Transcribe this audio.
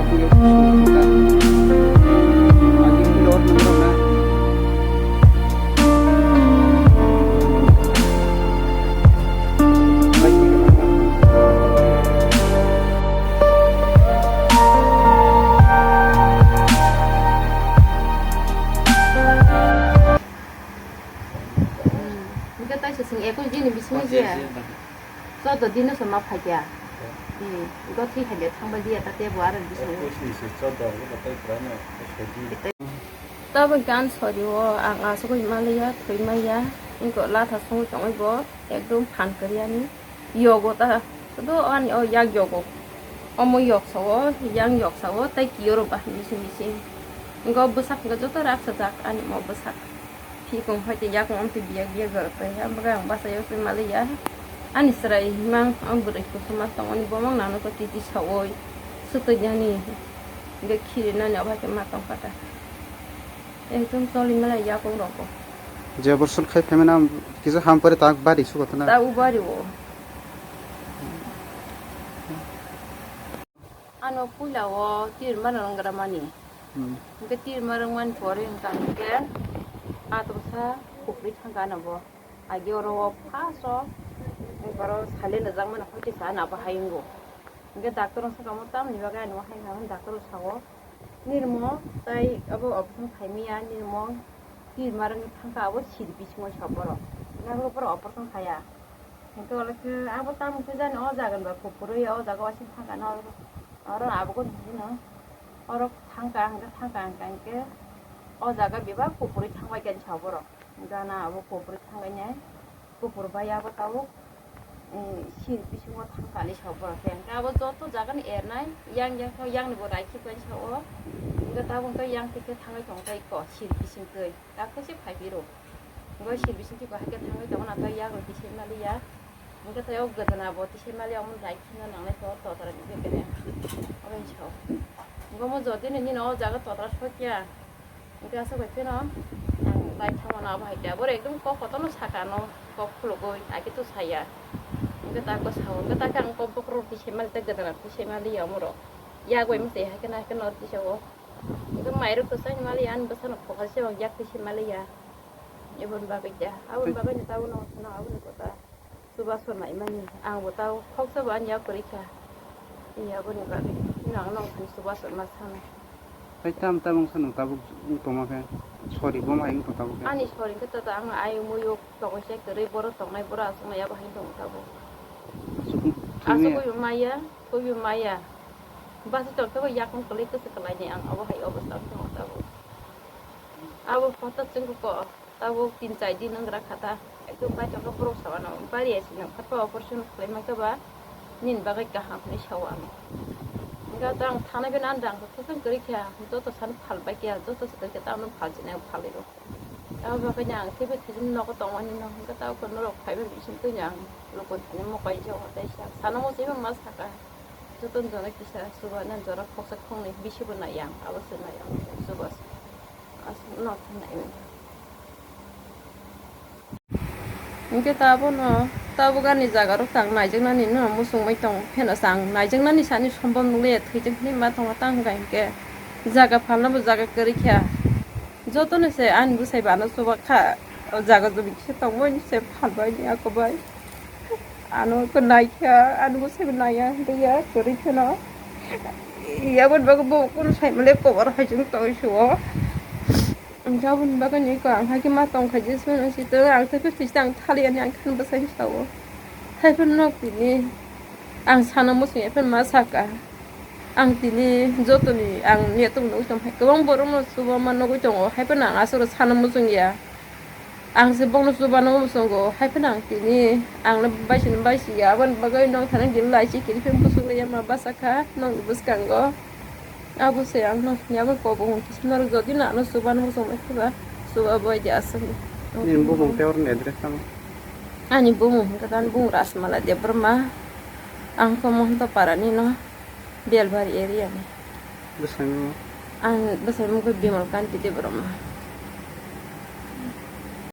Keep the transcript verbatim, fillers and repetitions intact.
Hingke taisa chwng ekush din ni bisingo je. Chodo dino se ma phaikya. Hmm, ego thwi khaide thangbai diya ta tebo aro bisingo. Ekush ni se chodo, abo tei pura no, ekush din. Tabuk gan sori o ang asugwi maliya, thwi maya, ego latha songwi tongwi bo ekdom phan kwrwiyani. Yogo ta, do ani o yak yogo. Omo yok sao, yang yok sao, tei kiyoro bahai bising bising. Ego bwsak hingke joto rak sajak ani mo bwsak. Phikung hai tei yakung amtwi biyak biyak jorok tei ha bwkha ang bachai o twi maliya. Ani chwrai himang ang bwrwi kuthuma tongmani bomang nano to titi sawi swtwi nani hingke khiri nani obo hai khe ma tong kha ta. Ekdom choli maliya yakung rok bo. Je abortion khai phaimani kisa ham pore tak bari sugo tana. Ta u bari o. Ano puila o tir mano wngramani. Hmm. Hingke tir ma rwngmani pore hingka hingke a tongsa kupri thangka ano bo. Agi oro o first o, oro sale nijak mani hoi tisa ano abo hai wngo. Hingke doctor wngsa kamo tamni bagwi ano hai hwnka hwn doctor o sao. Nirmo tai abo operation khaimaya nirmo tir ma rwngwi thangka abo siri bisingo sa borok. Nagro borok operation khaya. Hingke olo khe abo tamo khe jani o jaga ni ba kupurui o jaga waising thangka no oro abo khe hino oro thangka hingke thangka hingka hingke o jaga bebak kupurui thangbai khe sa borok gana abo kupurui thangbai nai kupur bai abo tabuk sir bisingo thangka ni sa borok khe hingke abo joto jaga ni ernai yang yang khe yang ni bo raikhi bai sa o hingke tabuk khe yang khe thangbai tong tai ko sir bising twi. Kaisa se phai phiro. Hingke sir bising twi bahai khe thangwi tongo, nathai yak rok tisai maliya. Hingke tei o gojana bo tisai maliya, omo dai kheno nangnai khe o totra ni khe kene. Omo hinwi sao. Hingke omo jodi ni nini o jaga totra sokya. Hingke aswk bai kheno ang dai thangmano abo hai khe. Abo ekdom kok kotorno saka ano kok khulugwi, hai khe to saya. Hingke ta khe sao, hingke ta khe ang kok bokhorok tisai mali tei gojana tisai maliya omo rok. Yak bai mwsai hai kheno hai kheno tisao. Hingke mairok kwchangni maliya, ani bwsano phokarse o yak twi se maliya. Eboni bagwi da, aboni bagwi no tabukno phano aboni kota chubachu naimani. Ang bo tabuk khoksa bo ani yak kwrwi kha. Ni aboni bagwi no ang nokni chubachu ma sana. Tai tam tam wngkha nwng tabuk wng tongma khe, sori bo ma wng tong tabuk khe. Ani sori khe tata ang ayung muyung tongwi se kwrwi, borok tongnai borok aswk nai abo hai tong tabuk. Aswk thwngya. Aswk maya, thwi maya. Basi tong khe bo yakung kwlwi kwchwk kwlaini ang abo hai obostha wng tong tabuk. Abo photo chwng khe ko tabuk tin char din wng gra kha ta. Ekdom bai tong khe borok sa ano bari ya sino khatpa operation khlai ma khe ba nini bagwi kaham hinwi sa o ano. Hwnkhe ta ang thanai bai nang dang khe kwchwng kwrwi kha joto sani phal bai khe joto se kwrwi kha ta ano phal chinai phal rw. Abo bagwi no ang teibo thwijin nogo tongmani no hwnkhe ta ukhor norok phaiba bising twi no ang lukun thani mokai jago tei sa sana muchung ma saka. Joto jora kisa chuba na jora khoksa khoknwi bisi bo nai ang, abo se nai ang chuba se. Aswk no nai ang. Hwnkhe ta abono tabuk ani jaga rok tang naijaknani no muchungwi tong pheno chang naijaknani sani sombom nukliya thwijak hinwi ma tongo tang hwnkha hinkhe jaga phalna bo jaga kwrwi kha. Jotono se ani bwsai bo ano chuba kha, o jaga jumi kisa tongmani se phalbai ni ako bai. Ano ko naikha, ano bwsai bo naiya, hinkhe ya kwrwi phano. Yaboni bagwi bo kunu saimale kobar hai chwng tongwi suo. Hinkhe aboni bagwi ni ko ang hai khe ma tongkha je sino sito, ang tei phano tisa ang thaliya ni ang khe bwsai sao. Hai phano nok tini ang sana muchung ya phano ma saka. Ang tini jotoni ang netung nugwi tong phai kwbang borok no chuba ma nugwi tongo, hai phano ang aswk sana muchung ya. Ang se bokno chuba nugwi muchungo, hai phano ang tini ang le baisini baisi ya, aboni bagwi nong thani gini lai si kiri phano muchung ya ma basa kha nong bwskango. Abo se ang no ya bo ko bo hwn kisa norok jodi na no chuba no muchung bai khe ba chuba bai di aswk. Nini bumung tei oroni address tamo? Ani bumung hwnkhe tani bumung Rasmala Debbarma. Ang khe Mohanta Parani no. Belbari area ni. Bwsai mung? Ang bwsai mung khe Bimal Kanti Debbarma.